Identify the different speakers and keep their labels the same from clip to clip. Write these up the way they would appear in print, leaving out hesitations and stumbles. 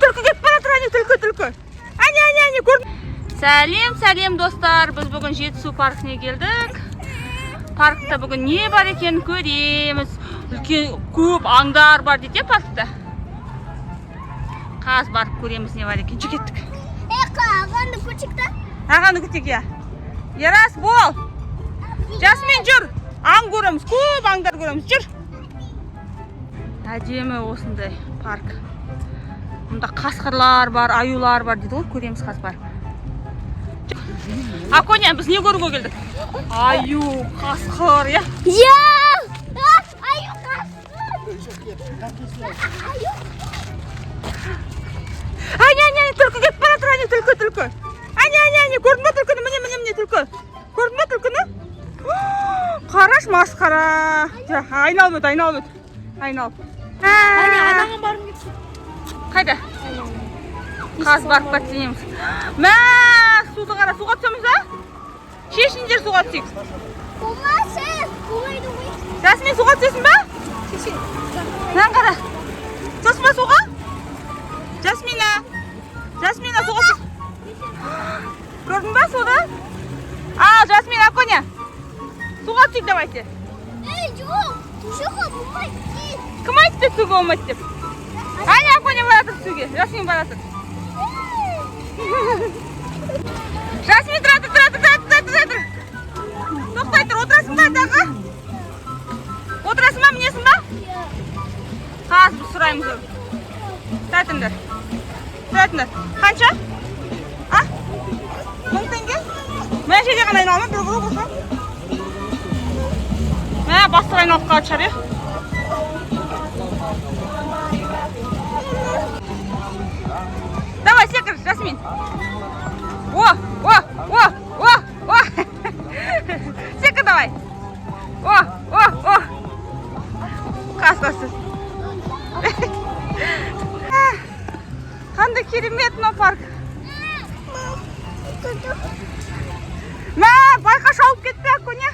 Speaker 1: Түлкі кетіп бара жатыр, әне, түлкі, түлкі. Әне, әне, әне, көрдің. Сәлем, сәлем, достар. Біз бүгін Жетісу паркіне келдік. Паркта бүгін не бар екенін көреміз. Үлкен көп аңдар бар дейді паркта. Қазір барып көреміз не бар екенін. Жүр, кеттік.
Speaker 2: Ағаны күтейік та?
Speaker 1: Ағаны күтейік, иә. Ерас, бол. Жасмин, жүр. Аң көреміз, көп аңдар көреміз. Жүр. Әдемі осындай парк. Мұнда қасқырлар бар, аюлар бар дейді ғой, көреміз қазір барып. Аконя, біз не көруге келдік? Аю, қасқыр, иә?
Speaker 2: Иә! Аю, қасқыр! Аю!
Speaker 1: Әне, әне, әне, түлкі кетіп бара жатыр, әне, түлкі, түлкі. Әне, әне, әне, көрдің бе түлкіні? Міне, міне, міне, түлкі. Көрдің бе түлкіні? Қараш, масқара. Айналып өт, айналып өт. Айналып.
Speaker 2: Әне, анаған барғым келіп тұр.
Speaker 1: Қайда? Қазір барып кетеміз. Мә, суды қара, суға түсеміз, а? Шешіндер, суға түсейік.
Speaker 2: Болмасын, болмайды ғой.
Speaker 1: Жасмин, суға түсесің ба?
Speaker 2: Шешін.
Speaker 1: Мынаны қара. Түсесің ба суға? Жасмина. Жасмина, суға түс. Көрдің ба суды? Ал, Жасмин, Аконя. Суға түсейік, давайте.
Speaker 2: Ей, жоқ, түсуге болмайды.
Speaker 1: Кім айтты түсуге болмайды деп? Әне, Аконя бара жатыр түсуге. Жасмин бара жатыр. Жасмин, тұра тұр, тұра тұр, тұра тұр, тұра тұр. Тоқтай тұр, отырасың ба тағы? Отырасың ба, мінесің ба? Қазір біз сұраймыз оны. Тұра тұрыңдар. Тұра тұрыңдар. Қанша? А? 1000 теңге? Мына жерде ғана айналма, бір круг болса. Мә, бастық айналып қалатын шығар, иә? Давай, секір, Жасмин. О, о, о, о, о. Секір, давай. О, о, о. Қас, қас. Қандай керемет мынау парк. Мә, байқа, шауып кетті, Аконя.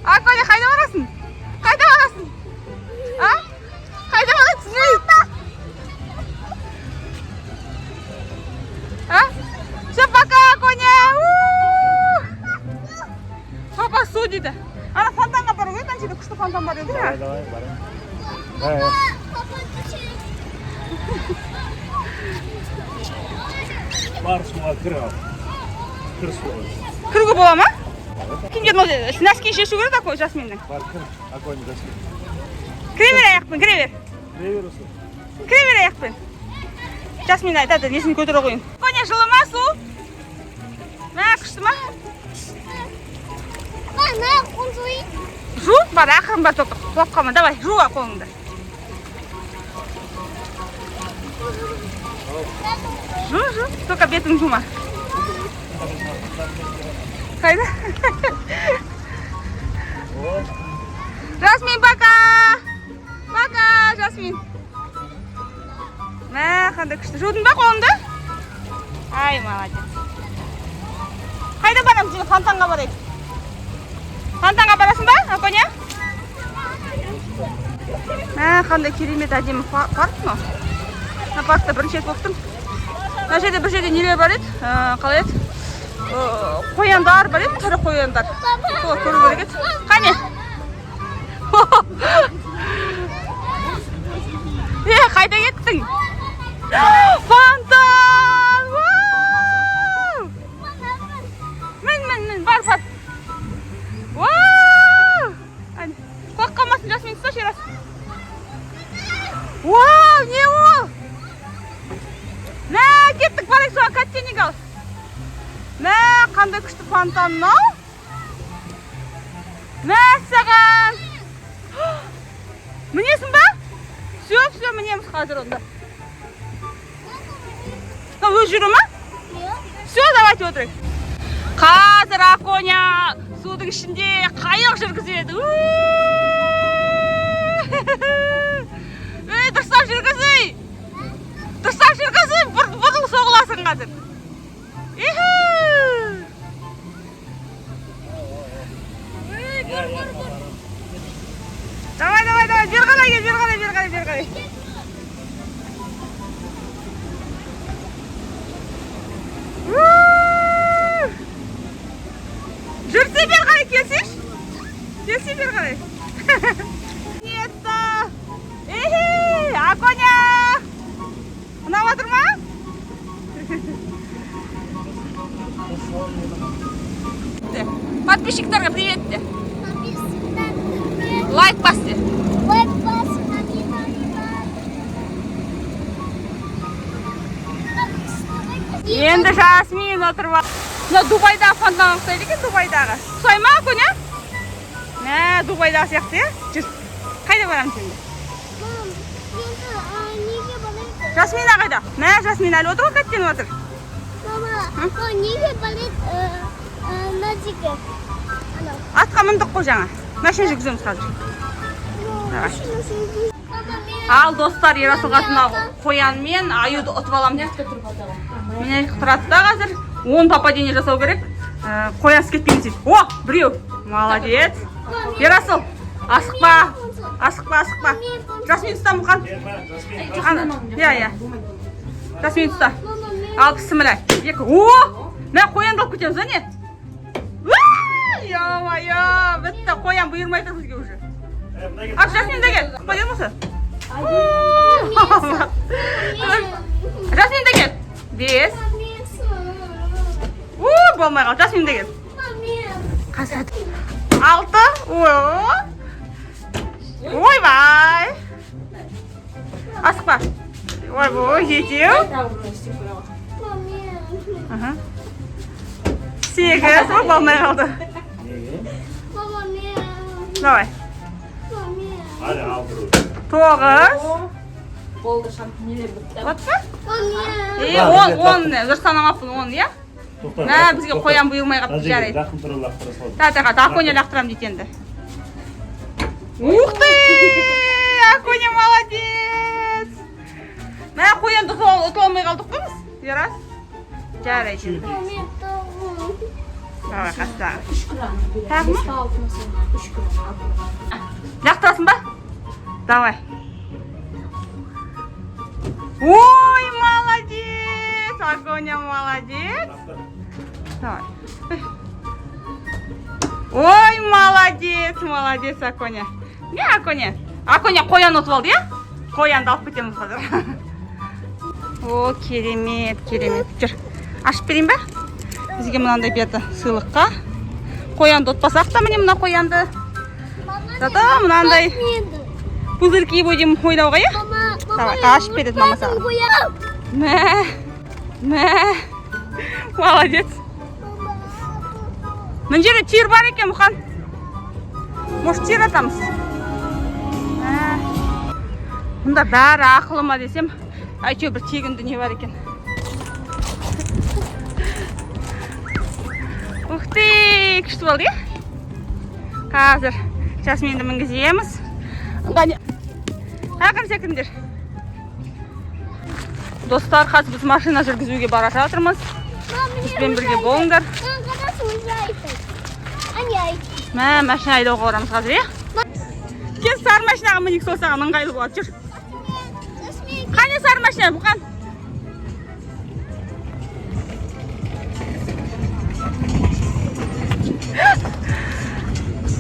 Speaker 1: Аконя, қайда барасың? Қайда барасың? А? Қайда барасың? А? Все, пока, Аконя. Папа, су дейді. Ана фонтанға бару керек, ана жерде күшті фонтан бар еді.
Speaker 3: Давай, давай, барайық. Давай.
Speaker 2: Папа, түсейік.
Speaker 3: Бар, суға кір ал. Кір суға.
Speaker 1: Кіруге бола ма? Кімдер мынау носки шешу керек, Аконя, Жасминнің.
Speaker 3: Бар, кір, Аконя, Жасмин.
Speaker 1: Кіре бер аяқпен, кіре бер.
Speaker 3: Кіре бер осы.
Speaker 1: Кіре бер аяқпен. Жасмин айтады, несін көтере қойын. Аконя, жылы ма су? Мә, күшті ма?
Speaker 2: Мә, қол жуайын.
Speaker 1: Жу, бар, ақырын бар, тоқта, құлап қалма. Давай, жу қолыңды. Жу, жу, только бетін жума. Қайда? Жасмин, пока! Пока, Жасмин. Мә, қандай күшті. Жудың ба қолыңды? Ай, молодец. Қайда барамыз? Енді фонтанға барайық. Фонтанға барасың ба, Аконя? Мә, қандай керемет әдемі парк мынау. Мына паркта бірінші рет болып тұрмын. Мына жерде бір жерде нелер бар еді? Қалай еді? Қояндар бар еді, тірі қояндар. Сол көру керек еді. Қане? Е, қайда кеттің? Фонтан! Вау! Мін, мін, мін, бар, бар. Вау! Әне, құлап қалмасын, Жасмин, ұсташы, Ерас. Вау, не ол? Мә, кеттік, барайық соған, коттейник ал. Мә, қандай күшті фонтан мынау? Мә, саған. Мінесің ба? Все, все, мінеміз қазір онда. Мынау өзі жүре ма? Все, давайте отырайық. Қазір Аконя судың ішінде қайық жүргізеді. Ей, дұрыстап жүргізей. Дұрыстап жүргізей, бұрыл соғыласың қазір. Иху! Давай, давай, давай, бері қарай кел, бері қарай, бері қарай, бері қарай. Енді Жасмин отырып ал. Мына Дубайдағы фонтанға ұқсайды екен, Дубайдағы. Ұқсай ма, Аконя? Мә, Дубайдағы сияқты, иә? Жүр. Қайда барамыз енді?
Speaker 2: Мам, енді неге барайық?
Speaker 1: Жасмина қайда? Мә, Жасмин әлі отыр ғой, қайткен отыр.
Speaker 2: Мама, неге барайық мына жерге? Анау.
Speaker 1: Атқа міндік қой жаңа. Машина жүргіземіз қазір. Давай.
Speaker 2: Мама, мен
Speaker 1: Ал, достар, Ерасыл қасына қоян мен аюды ұтып аламын деп. Міне тұрады да қазір 10 попадение жасау керек. Қоянсыз кетпейміз дейді. О, біреу. Молодец. Ерасыл, асықпа. Асықпа, асықпа. Жасмин ұста, Мұқан. Ана, иә, иә. Жасмин ұста.
Speaker 2: Мама, мен
Speaker 1: Ал, бісміллә. Екі. О! Мә, қоянды алып кетеміз, а не? Ё-моё, бітті. Қоян бұйырмай тұр бізге уже. Ал, Жасмин да кел. Қоян болса. Жасмин да кел. 5. У, болмай қалды. Жасмин да кел. Қазір. 6. О. Ойбай. Асықпа. Ойбой, 7. Аха. 8. О, болмай қалды. Давай.
Speaker 3: Hadi al dur.
Speaker 1: 9.
Speaker 4: Болды, нелер бітті.
Speaker 1: Вот па? Е, 10, 10. Дұрыс санамаппын, 10, иә?
Speaker 3: Тоқта.
Speaker 1: Мә, бізге қоян бұйырмай қалыпты, жарайды.
Speaker 3: Жақын тұра лақтыра салды.
Speaker 1: Та, та, та, Аконя лақтырамын дейді енді. Ух ты! Аконя молодец! Мә, қоянды ұтыла алмай қалдық қой біз. Ерас. Жарайды енді. Давай, қастағы. Тағы ма?
Speaker 4: 6 ма, 3 күн.
Speaker 1: Лақтырасың ба? Давай. Ой, молодец! Аконя молодец! Давай. Ой, молодец, молодец, Аконя. Не, Аконя? Аконя қоян ұтып алды, иә? Қоянды алып кетеміз қазір. О, керемет, керемет. Жүр. Ашып берейін ба? Бізге мынандай берді сыйлыққа. Қоянды ұтпасақ та, міне мына қоянды. Зато мынандай пузырьки будем ойнауға, иә? Давай, ашып береді мама саған. Мә, мә, молодец. Мына жерде тир бар екен, Мұқан. Может, тир атамыз? Мә. Мұнда бәрі ақылы ма десем, әйтеуір бір тегін дүние бар екен. Ух ты, күшті болды, иә? Қазір Жасминді мінгіземіз. Қане, ақырын секіріңдер. Достар, қазір біз машина жүргізуге бара жатырмыз. Бізбен бірге болыңдар. Мә, машина айдауға барамыз қазір, иә? Кел, сары машинаға мінейік, сол саған ыңғайлы болады. Жүр. Қане сары машина, Бұқан?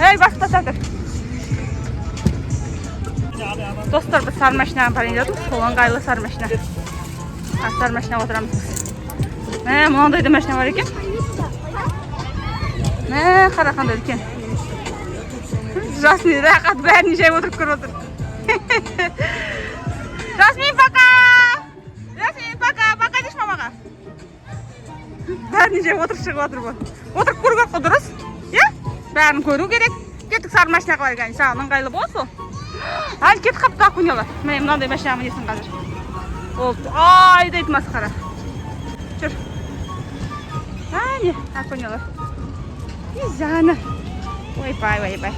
Speaker 1: Ей, басып тастап. Достар, біз сары машинаға барайын деп жатырмыз. Сол ыңғайлы сары машина. Сары машинаға отырамыз біз. Мә, мынандай да машина бар екен. Мә, қара қандай үлкен. Жасмин рахат бәрін жай отырып көріп отыр. Жасмин, пока! Жасмин, пока! Пока дейші мамаға. Бәрін жай отырып шығып отыр бұл. Отырып көру керек қой, дұрыс? Иә? Бәрін көру керек. Кеттік сары машинаға барайық, әне, саған ыңғайлы болады сол. Әлі кетіп қалыпты Акунялар. Міне мынандай машинаға мінесің қазір. Ол айдайды масқара. Жүр. Әне, Акунялар. Жаны. Ойбай, ойбай.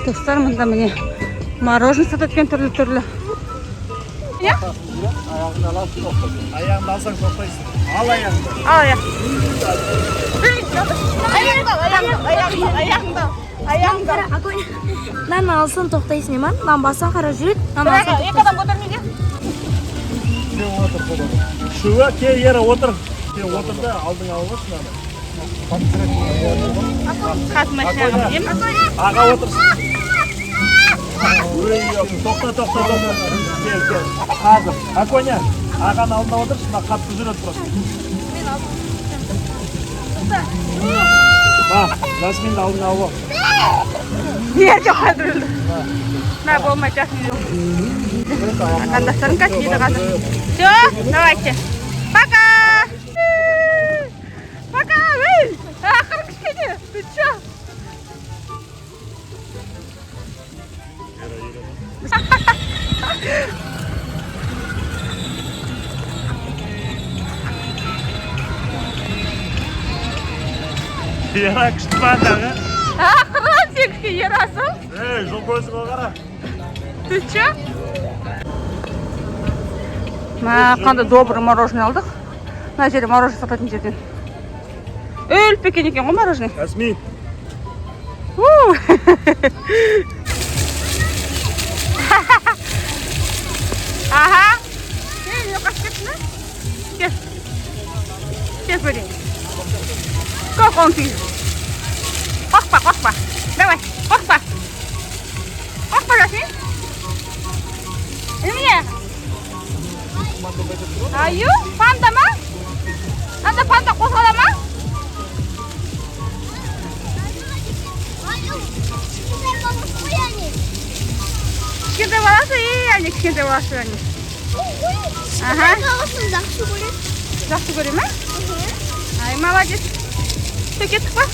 Speaker 1: Достар, мында міне мороженое сатады екен түрлі-түрлі. Иә?
Speaker 3: Аяғыңды аласың, тоқтайсың. Аяғыңды алсаң тоқтайсың. Ал аяғыңды.
Speaker 1: Ал аяқ. Аяғыңды ал, аяғыңды ал, аяғыңды ал, аяғыңды ал. Аяғыңды ал.
Speaker 5: Мынаны алсаң тоқтайсың, ема? Мынаны бассаң қара жүреді, мынаны
Speaker 1: Бір
Speaker 5: алсаң
Speaker 1: екі адам көтермейді.
Speaker 3: Сен отыр, содан. Үшеуі, кел, Ера, отыр. Сен отыр да, алдыңа алып алшы мынаны.
Speaker 1: Қазір машинаға мінеміз.
Speaker 3: Аға отырсын. Ой, тоқта, тоқта, тоқта. Кел, кел. Қазір. Аконя, ағаның алдына отыршы, мына қатты жүреді просто. Ба, Жасминді алдына алып ал.
Speaker 1: Бер деп қазір. Мә, болмайды, Жасмин. Қандастарым качели қазір. Все, давайте. Пока! Пока! Эй! Ақырын кішкене. Ты чё?
Speaker 3: Ера күшті ма тағы?
Speaker 1: Ақырын сен кішкене, Ерасыл.
Speaker 3: Ей, жол көзіңе қара.
Speaker 1: Ты чё? Мә, қандай добрый мороженое алдық. Мына жерде мороженое сататын жерден. Үлкен екен ғой мороженое.
Speaker 3: Жасмин.
Speaker 1: У. Ага. Ей, не қашып кеттің ба? Кел. Кел көрейін. Қой қолын тигіз. Қорықпа, қорықпа. Давай, қорықпа. Қорықпа, Жасмин. Немене? Аю, панда ма? Анда панда қозғала ма?
Speaker 2: Аю, кішкентай баласы ғой, әне.
Speaker 1: Кішкентай баласы, ей, әне кішкентай баласы, әне.
Speaker 2: Ой,
Speaker 1: Аха.
Speaker 2: кішкентай баласын жақсы көреді.
Speaker 1: Жақсы көре ма? Ай, молодец. Все, кеттік па?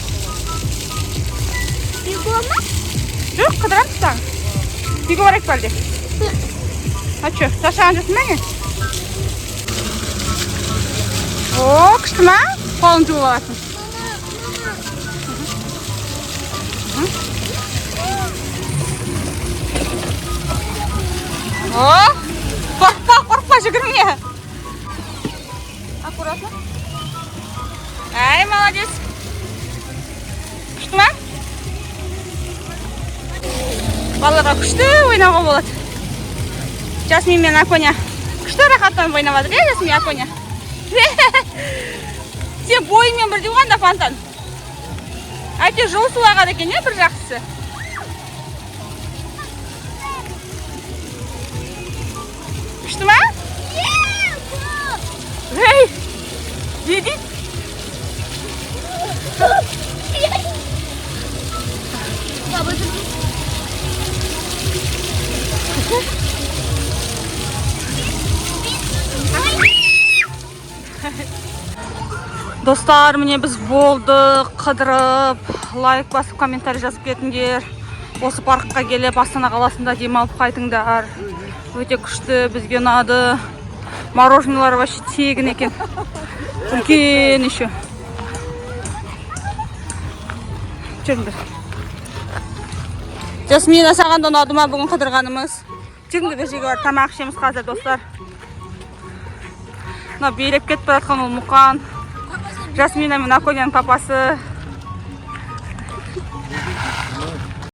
Speaker 2: Үйге ма?
Speaker 1: Жоқ, қыдырамыз тағы. Үйге барайық па әлде? А че, шаршаған жоқсың ба не? О, күшті ма? Қолын жуып аласың.
Speaker 2: Мама, мама.
Speaker 1: О, қорықпа, қорықпа, жүгірме. Аккуратно. Ай, молодец. Күшті ма? Балаларға күшті ойнауға болады. Жасмин мен Аконя күшті рахаттанып ойнап жатыр, иә, Жасмин, Аконя? Сен бойыңмен бірдей ғой анда фонтан. Әйтеуір жылы су ағады екен, иә, бір жақсысы. Күшті ма? Ей, не дейді? Достар, міне біз болдық, қыдырып, лайк басып, комментарий жазып кетіңдер. Осы паркқа келіп, Астана қаласында демалып қайтыңдар. Өте күшті, бізге ұнады. Мороженоелар вообще тегін екен. Үлкен еще. Жүріңдер. Жасмина, саған да ұнады ма бүгін қыдырғанымыз? Жүріңдер, бір жерге барып тамақ ішеміз қазір, достар. Мына билеп кетіп бара жатқан ол Мұқан. Жасмина мен Аконяның папасы.